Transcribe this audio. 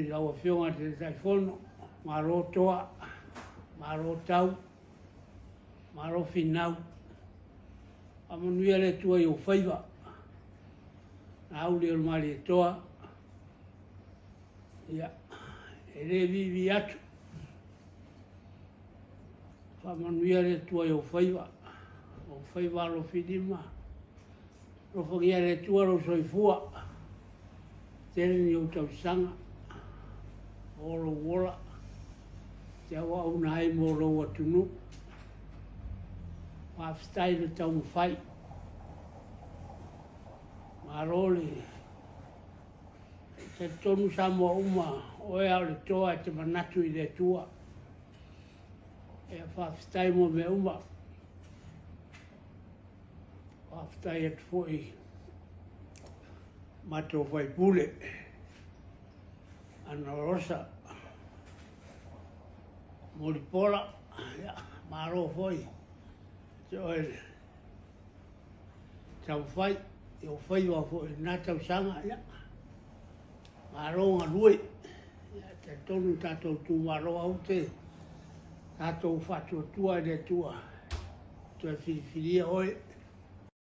I lau Afioga i le Taitaifono, malo toa, malo tau, malo finau. Faamanuia le Atua i ou faiva. Laauli o le Malietoa, ia, e le viivii atu. Faamanuia le Atua i ou faiva, ou faiva alofilima. Alofagia e le Atua lou soifua, tele ni ou tausaga, maua lou ola, e te auauna ai mo lou atunuu. Faafetai le taumafai. Malo le talitonu Samoa uma, o oe lava o le toa e te manatu i le Atua. Ia faafetai mo mea uma. Faafetai atu foi i matou faipule, Ana Rosa Mulipola, ia, malo foi te oe le taumafai i ou faiva foi i lena tausaga, ia, malo galue. Ia, talitonu tatou itumalo aute, tatou faatuatua i le Atua toe filifilia oe.